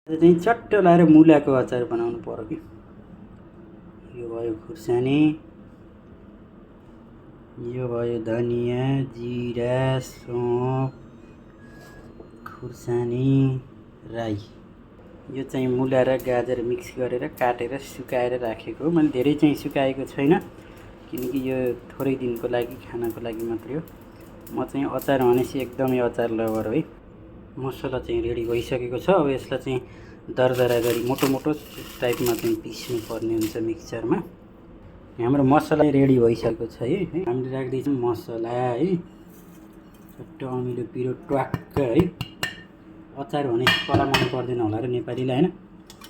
चाहिँ चट्ट लाएर मुलाको अचार बनाउनु पर्यो कि। यो भयो खुर्सानी, यो भयो धनियाँ, जिरा, सौंफ, खुर्सानी, राई। यो चाहिँ मुला र गाजर मिक्स गरेर काटेर सुकाएर राखेको हो। मैले धेरै चाहिँ सुकाएको छैन किनकि यो थोरै दिनको लागि खानको लागि मात्रै हो। म चाहिँ अचार भनेपछि एकदमै अचार लभर हो है। मसला चाहिँ रेडी भइसकेको छ। अब यसलाई चाहिँ दरदरा गरी मोटो मोटो टाइपमा चाहिँ पिस्नु पर्ने हुन्छ मिक्सचरमा। हाम्रो मसला रेडी भइसकेको छ है। हामीले राख्दैछौँ मसला है, चट्ट अमिलो पिरो ट्वाक्क है। अचार भने कला मन पर्दैन होला र नेपालीलाई होइन।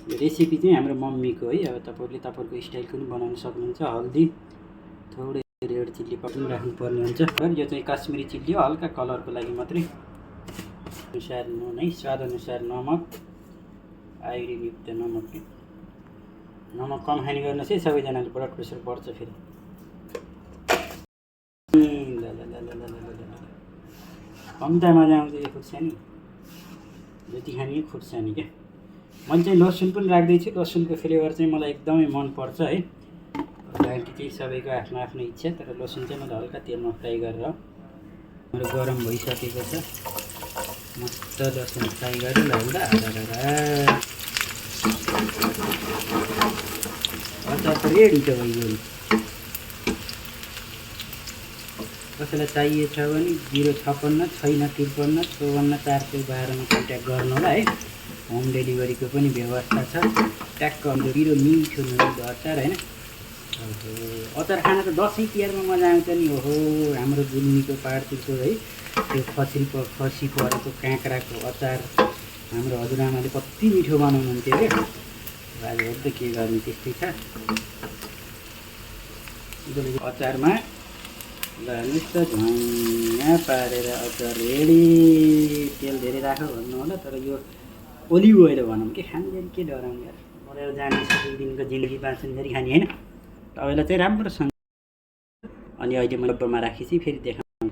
यो रेसिपी चाहिँ हाम्रो मम्मीको है। अब तपाईँले तपाईँको स्टाइलको पनि बनाउन सक्नुहुन्छ। हल्दी, थोरै रेड चिल्ली पनि राख्नुपर्ने हुन्छ। यो चाहिँ काश्मिरी चिल्ली हो, हल्का कलरको लागि मात्रै। अनुसार नुन है, स्वाद अनुसार नमक, आयोडिनयुक्त नमक। नमक कम खाने गर्नुहोस् है, सबैजनाले ब्लड प्रेसर बढ्छ फेरि। कम्ता मजा आउँछ यो खुर्सानी, जति खाने खुर्सानी क्या। मैले चाहिँ लसुन पनि राख्दैछु। लसुनको फ्लेभर चाहिँ मलाई एकदमै मनपर्छ है। बाँकी चाहिँ सबैको आफ्नो आफ्नो इच्छा, तर लसुन चाहिँ मैले हल्का तेलमा फ्राई गरेर। हाम्रो गरम भइसकेको छ, मस्त लसुन फ्राई गरेर लाउँदा अचार त रेडी त भइगयो। कसैलाई चाहिएछ भने 056 छैन 53 54 412मा कन्ट्याक्ट गर्नु होला है। होम डेलिभरीको पनि व्यवस्था छ। ट्याक्क पिरो मिठो नुनको अचार होइन। अचार खान त दसैँ तिहारमा मजा आउँछ नि। ओहो, हाम्रो गुल्मीको पार्टीको है त्यो खसी परेको काँक्राको अचार हाम्रो हजुरआमाले कति मिठो बनाउनुहुन्थ्यो क्या। आज त के गर्ने, त्यस्तै छ। अचारमा हेर्नुहोस् त, झ्वाङ्गा पारेर अचार रेडी। तेल धेरै राख भन्नु होला, तर यो ओलिभ ओइल भनौँ कि खाने के डराउने यार। मरेर जाने दुई दिनको जिन्दगी बाँच्ने गरी खाने होइन। तपाईँलाई चाहिँ राम्रोसँग अनि अहिले म डब्बामा राखेपछि फेरि देखाउँ।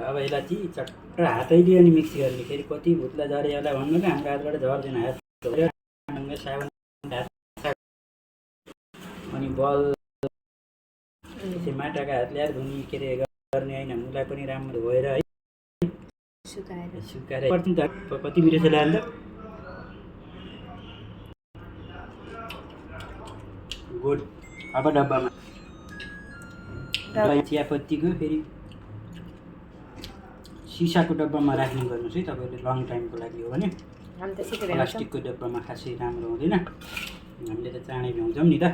अब यसलाई चाहिँ चट्ट हातैले अनि मिक्स गर्ने। फेरि कति भुत्ला झऱ्यो होला भन्नु क्या, हाम्रो हातबाट झर्दैन। हात साबुन अनि बल माटाको हात ल्याएर धुने के अरे गर्ने होइन। मुला पनि राम्रो भएर है सुकाएर पर्छ नि त। कति मिठो छ ल्याएर गुड। अब डब्बामा चियापत्तीको फेरि सिसाको डब्बामा राख्ने गर्नुहोस् है तपाईँहरूले। लङ टाइमको लागि हो भने प्लास्टिकको डब्बामा खासै राम्रो हुँदैन। हामीले त चाँडै भ्याउँछौँ नि त,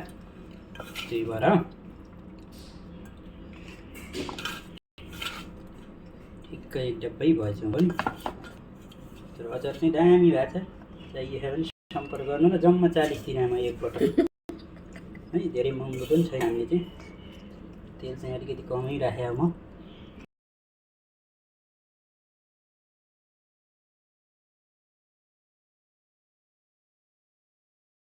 त्यही भएर ठिक्क एक डब्बै भएछ भने। तर अचार चाहिँ दामी भएको छ। चाहिएछ भने सम्पर्क गर्नु न। जम्मा 40 दिनमा एक बोतल है। धेरै महँगो पनि छैन। हामीले चाहिँ तेल चाहिँ अलिकति कमै राखेँ म।